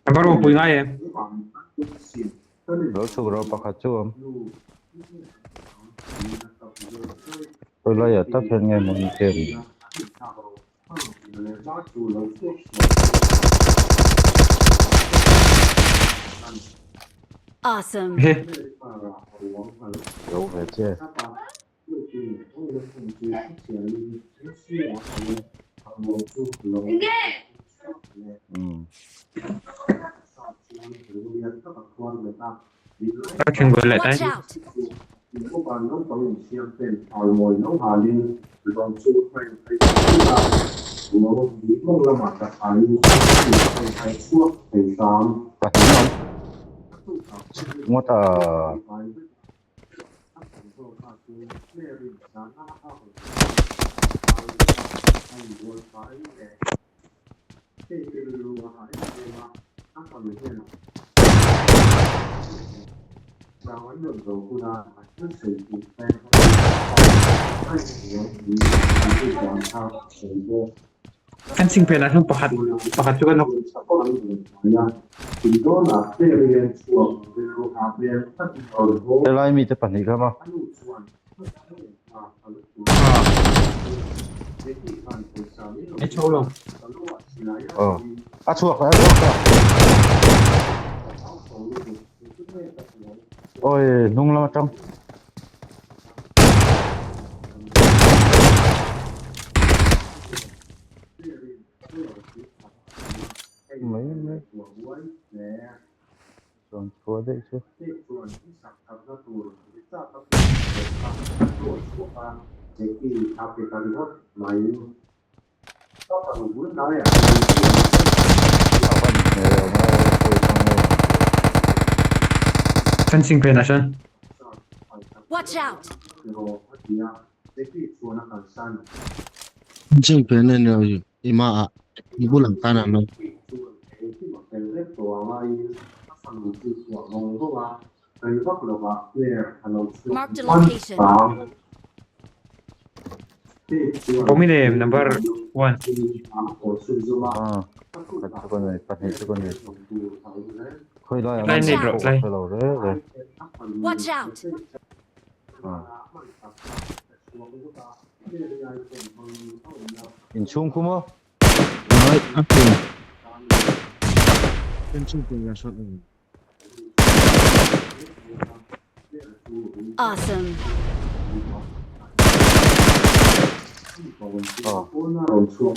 Number one pui ngai em? Lo chhuk rawh pakhat chu awm. Khawi laiah tak hian nge maw ni kem? Awesome. He. Lo ve che. Ka thleng ve leh Watch tai. out! Pahnih ang ngawt a. Fencing phenah hian pakhat pakhat chu ka nawk. Helai mite pahnih kha maw? Ei chho lo. Aw. A chhuak a chhuak a. Oi, hnung lam atang. Mai mai. Chuan chhuah daih chu. A van hmel awm e, pawi thang e. Fencing phenah chuan. Watch out! Fencing phen a ni lo ima ah i bulah khan an awm. Marked a location. Pawmi nem number one. Ah, pakhat chu ka nei, pahnih chu ka nei. Khawi laiah Tlai man nei rawh pawh ka tlai. hre lo reng reng. Watch out! Ah. Inchhung khu maw? Ai, a pin. Fencing phen a hre lo. Awesome. Aw. Zo.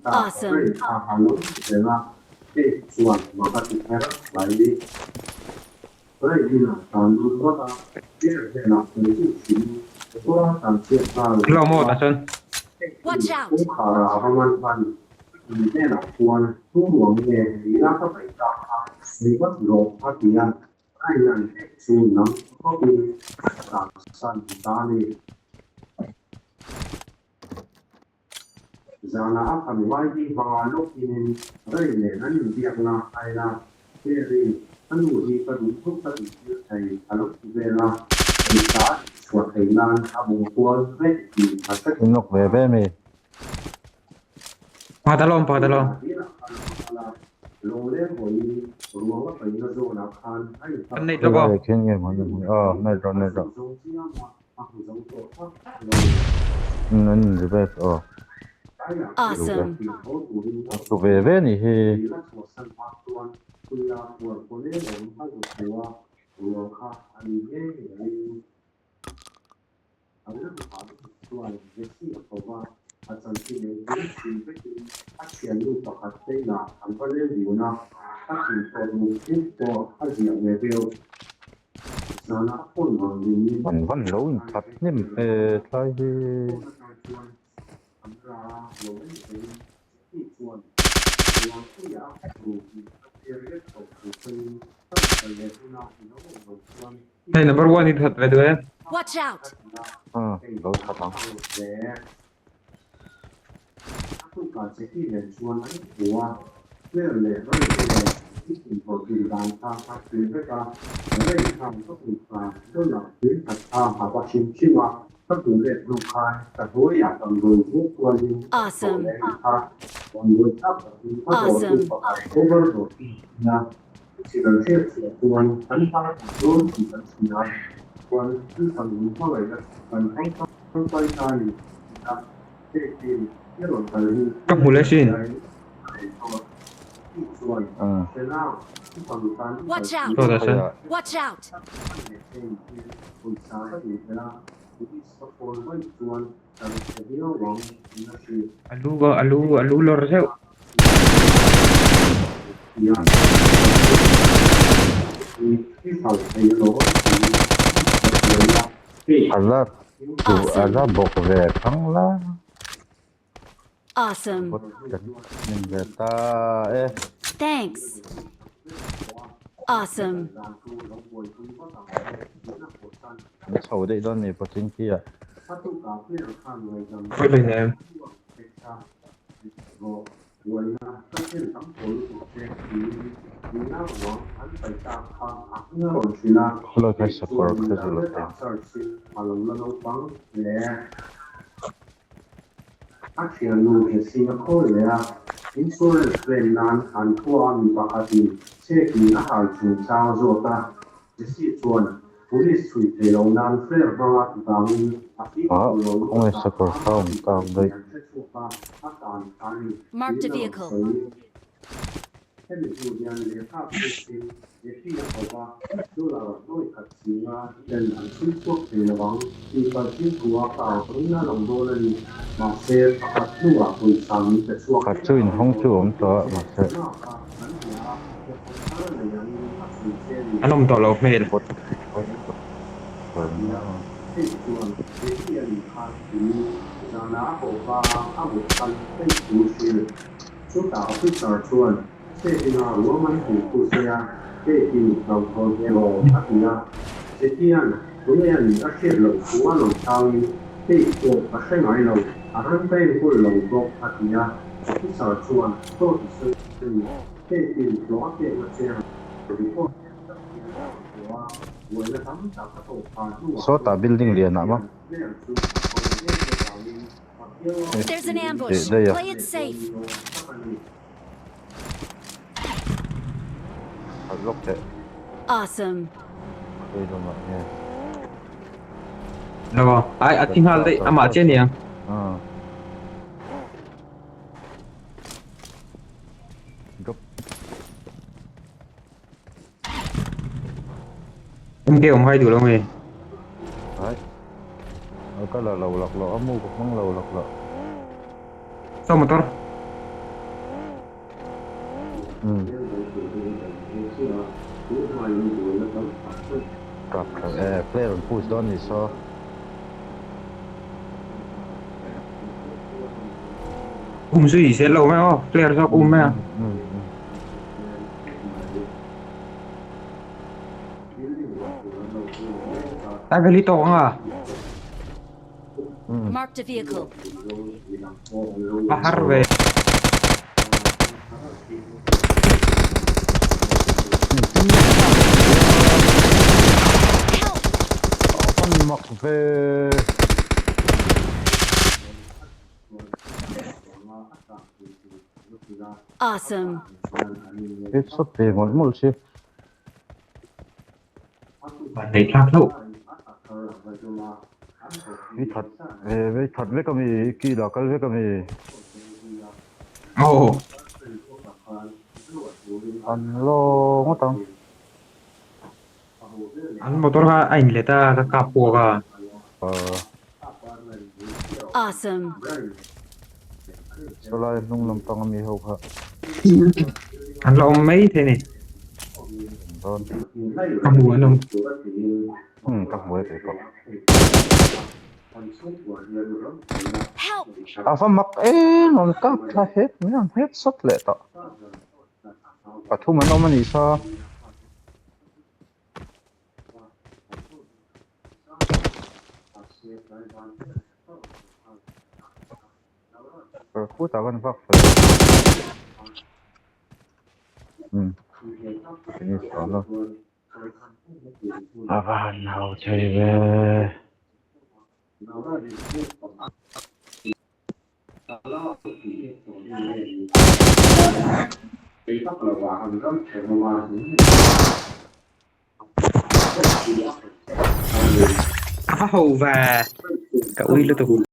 Awesome. Lo maw tah chuan. Watch out! In nawk ve ve mi. Pakhat alawm pakhat alawm. Kan neih lawk aw. Khawilaiah khian nge maw aw nei rawh nei rawh. An in revive aw. Awesome. A tlu ve ve ni hi. An van lo in that hnem e thlai hi. Hei number one hi that ve duh e. Watch out! Ah, lo that ang. Awesome. Awesome. Ka hmu leh sin. Watch out! Saw dah sawn. Watch out! Alu ka alu alu lawr zeuh. Ala tu ala bawk ve thang la. Awesome. Bawk kan min ve ta e. Thanks. Awesome. An chho daih dawn ni pawh chin khi ah. Pawi lo in em. Khawlai kha sakawr kha zu lo teh. Ah khawnge sakawr kha awm tak daih. Marked a vehicle. Khat chu inhawng chu awm tawh a mahse. An awm tawh lo hmel. Sawtah building lian ah maw? There's an ambush. Teh daih a. Play it safe. Khat lawk teh. Awesome. Khawi lamah nge? Lo ai a thi nghal daih amah chiah aniang. Ah. Drop. MK awm hai duh lo nge? Ai. Ka la lo lak loh a mu ka hmang lo lak loh. Saw motor. Umm. Kap tha e player an push dawn ni saw. Um zui zel lo mai aw player zawk um mai a. Ai veli tawk anga. Marked a vehicle. A har ve. Help! An mak ve. Awesome. Headshot ve mawlh mawlh si. Van nei thlak hlauh. Vei that ve vei that vek a mi i kil ah kal vek a mi. Aw. An lo ngawt ang. An motor kha a inlet a ka kap puak a. Awesome. Sawlai hnung lampang ami ho kha. An la awm mai thei ni. Dawn. Ka hmu an awm. Umm ka hmu e kei pawh. Help! A va mak em an kap thla het mai ang het sawt leh tawh. Pathum an awm a nih saw. Khutah kan vak fel. Umm. Finish tawh lo. A va han hau thei ve. A va ho ve. Ka ui lutuk.